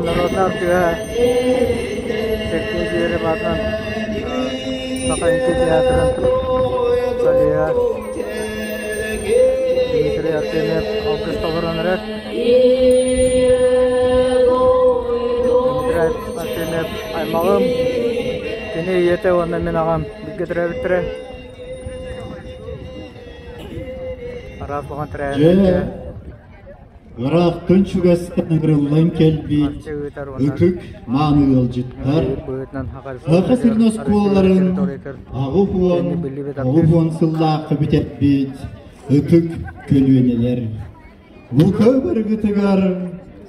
народнай артыыһа Сергей Зверев аатынан Саха үҥкүү театрын солиһа Дмитрий Артемьев алгыс толорон эрэр. Дмитрий Артемьев аймаҕым, кини ийэтэ уонна мин аҕам бииргэ төрөөбүттэрэ. Араас улахан тэрээһиннэргэ Ыраахтан чугастан ыҥырыллан кэлбит ытык мааны ыалдьыттар Саха сирин оскуолаларын 89 сыллаахха бүтэрбит ытык көлүөнэлэр Лука барыгытыгар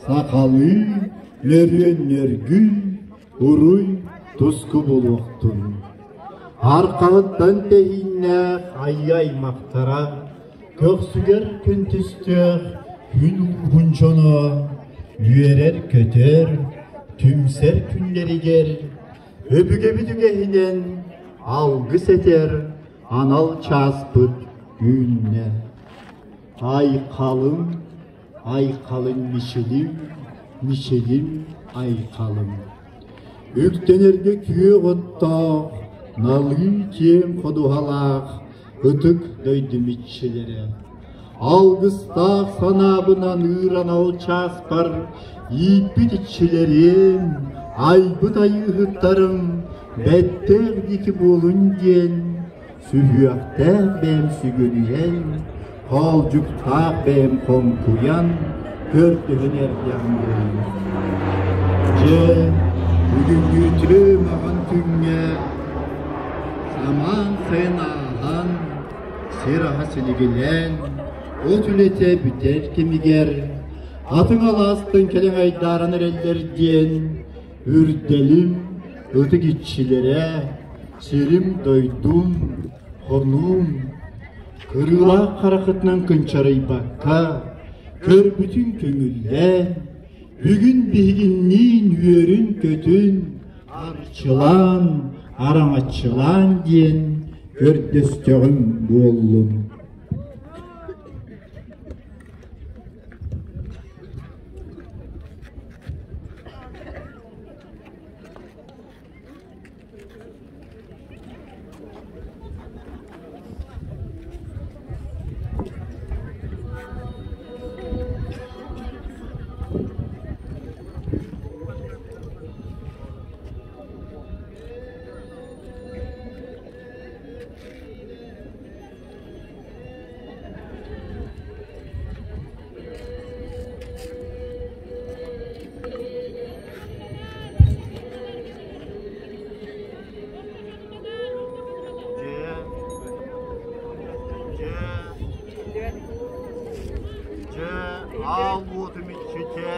сахалыы нөрүөн-нөргүй уруй туску буолуохтун. Арқалыттан тэһииннээх айыы аймахтара Көхсүгэр күн түстээх күн ууһун дьоно үөрэр-көтөр, түмсэр күннэригэр өбүгэбит үгэһинэн алгыс этэр анал чааспыт үүннэ. Айхалым, айхалым мичилим, мичилим айхалым. Үктэнэргэ күөх оттоох, налыы киэҥ ходуһалаах ытык дойдум иччилэрэ. Алгыстаах санаабынан ыыранал чааспар ииппит иччилэрим, айбыт айыыһыттарым бэттээх диэки буолун диэн сүһүөхтээх бэйэм сүгүрүйэн, хоолдьуктаах бэйэм хоҥкуйан, көрдөһөн эрдэҕим буолуо. Дьэ, бүгүҥҥү маҕан күҥҥэ самаан сайын ааһан, сир аһа силигилээн, от үлэтэ бүтэр кэмигэр атын алаастан кэлэн айдааран эрэллэр диэн үрдэлим, ытык иччилэрэ, сирим-дойдум, хонуум, кырыылаах харахытынан кынчарыйбакка, көрбүтүн көҥүллээн, бүгүн биһигинниин үөрүн-көтүн, арчылаан, араҥаччылаан диэн көрдөстөҕүм буоллун. Дьэ, аал уотум иччитэ,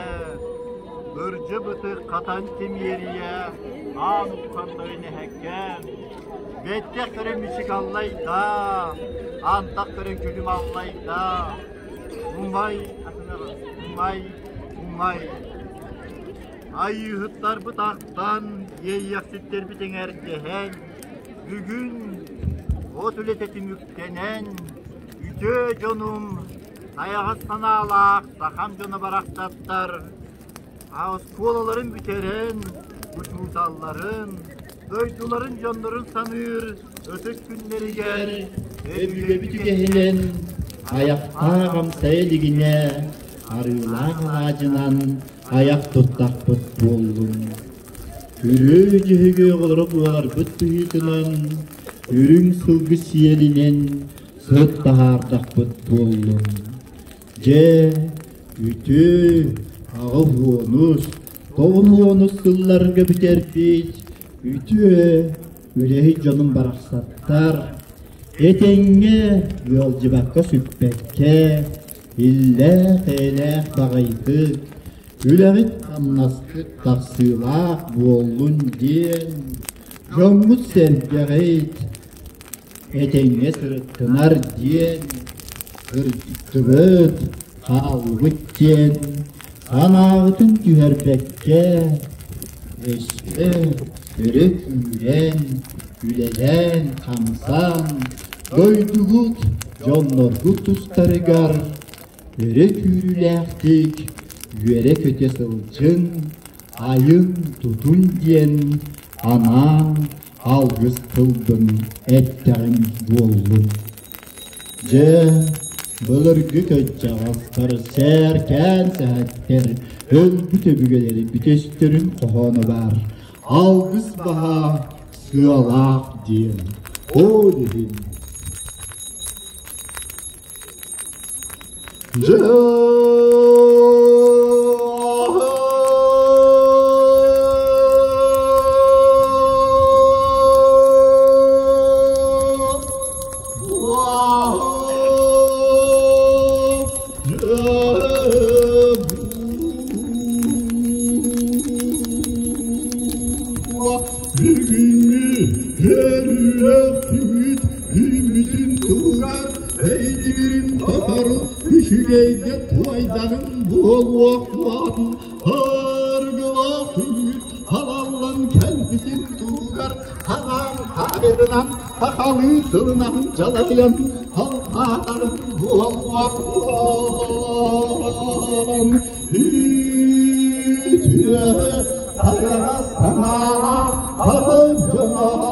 бырдьа бытык хатан тимиэрийэ, аан ухханнарын эһэккэм, бэттэх көрөн мичик аллайда, антах көрөн күлүм аллайда, умай, умай, умай. Айыыһыттарбыт ахтан, иэйиэхситтэрбит эҥэрдэһэн, бүгүн от үлэтэ түмүктэнэн, үтүө дьонум, сайаҕас санаалаах сахам дьоно барахсаттар оскуолаларын бүтэрэн, учууталларын, дойдуларын дьоннорун саныыр ытык күннэригэр өбүгэбит үгэһинэн айахтаах амсайа илигинэ арыылаах алаадьынан айах туттахпыт буоллун. Күрүө дьүһүгү оҕолоро буоларбыт быһыытынан үрүҥ сылгы сиэлинэн сыт таһаардахпыт буоллун. Дьэ, үтүө, 80-ус, 90-ус сылларга бүтэрбит үтүө үлэһит дьонум барахсаттар этэҥҥэ ыалдьыбакка сүппэккэ, иллээх-эйэлээх баҕайытык, үлэҕит-хамнаскыт тахсыылаах буоллун диэн дьоҥҥут-сэргэҕит этэҥҥэ сырыттынар диэн кырдьыктыбыт, хааллыбыт диэн санааҕытын түһэрбэккэ, өссө өрө күүрэн, үлэлээн-хамсаан, дойдугут, дьонноргут тустарыгар өрө күүрүүлээхтик үөрэ-көтө сылдьыҥ. Айын-тутун диэн анаан алгыс тылбын эттэҕим буоллун. Дьэ, былыргы кырдьаҕастар, сээркээн сэһэттэр, өлбүт өбүгэлэри бүтөстөрүн хоһооно баар «Алгыс баһа сыалаах» диэн ол иһин Дьэ Бүгүҥҥү үөрүүлээх Үүммүтүн туһугар өйдүүрүн толору үчүгэйгэ туойдаҕын буолуохтуон арыгылаах үмүт халаллан кэлбитин туһугар ханаан хаайырынан сахалыы тылынан дьалайан халҕаатарын буолуохтуон үтүө таҥара санаалаах атын дьоно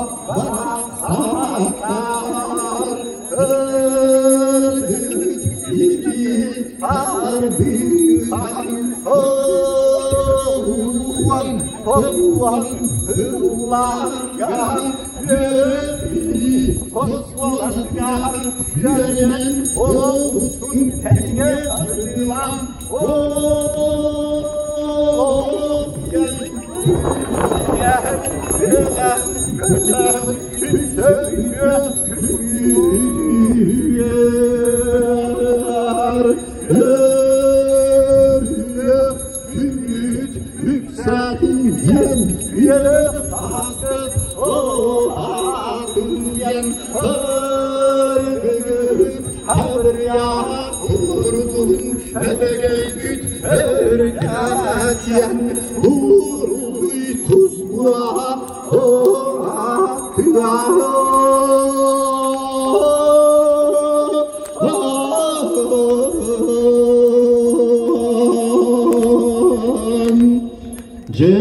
Дьэ,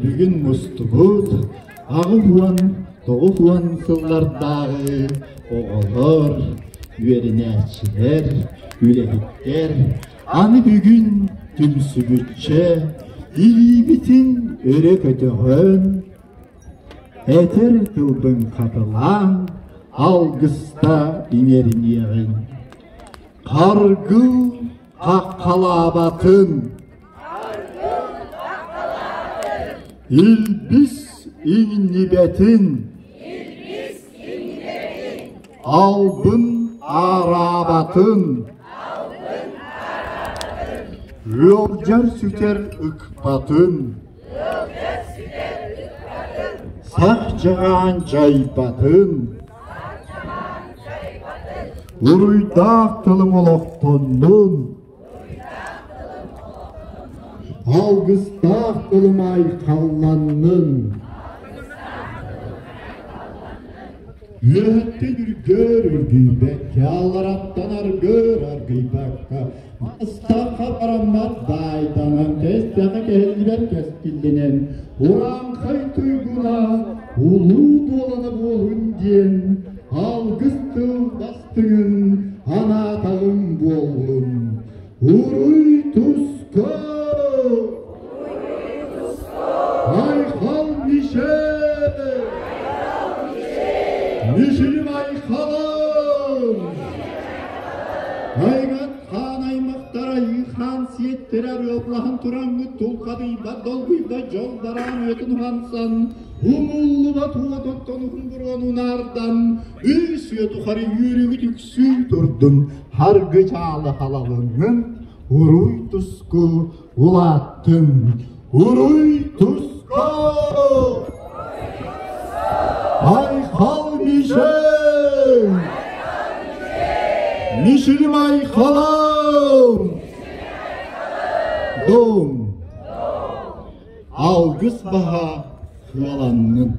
бүгүн мустубут 89 сыллардааҕы оҕолор, үөрэнээччилэр, үлэһиттэр аны бүгүн түмсүбүччэ илиибитин өрө көтөҕөн Этэр тылбын хатылаан, алгыста иҥэриниэҕиҥ. Харгыл хаххалаабатын, илбис иҥнибэтин, албын аараабатын, ыалдьар сүтэр ыкпатын, Сах дьаҕаан дьайбатын, Уруйдаах тылым олохтоннун, Алгыстаах тылым айхалланнын. Үөһэттэн үргүөр үргүйбэккэ, аллараттан аргыыр аргыйбакка, мастахха бараммат баайданан, тэстэхэ кэһиллибэт кэскиллэнэн, урааҥхай туйгуна улуу дуолана буолун диэн алгыс тыл бастыҥын анаатаҕыҥ буоллун. Уруй туску! Айхал Мишель! Мишелим Айхалым! Айгат хаан аймахтара Йыхан сиэттэрэ арыаллаһан тураҥҥыт тулхадыйбат долгуйбат дьол дараан уотун уһансан, умуллубат уот оттон уһун буруону унаардан, үс үйэ тухары үөрүүгүт үксүү турдун, харгы чаалы халалыҥҥын, уруй туску улааттын, уруй туску! Айхал Мишель! Мишелим Айхалым! Дом! Алгыс баһа сыаланнын!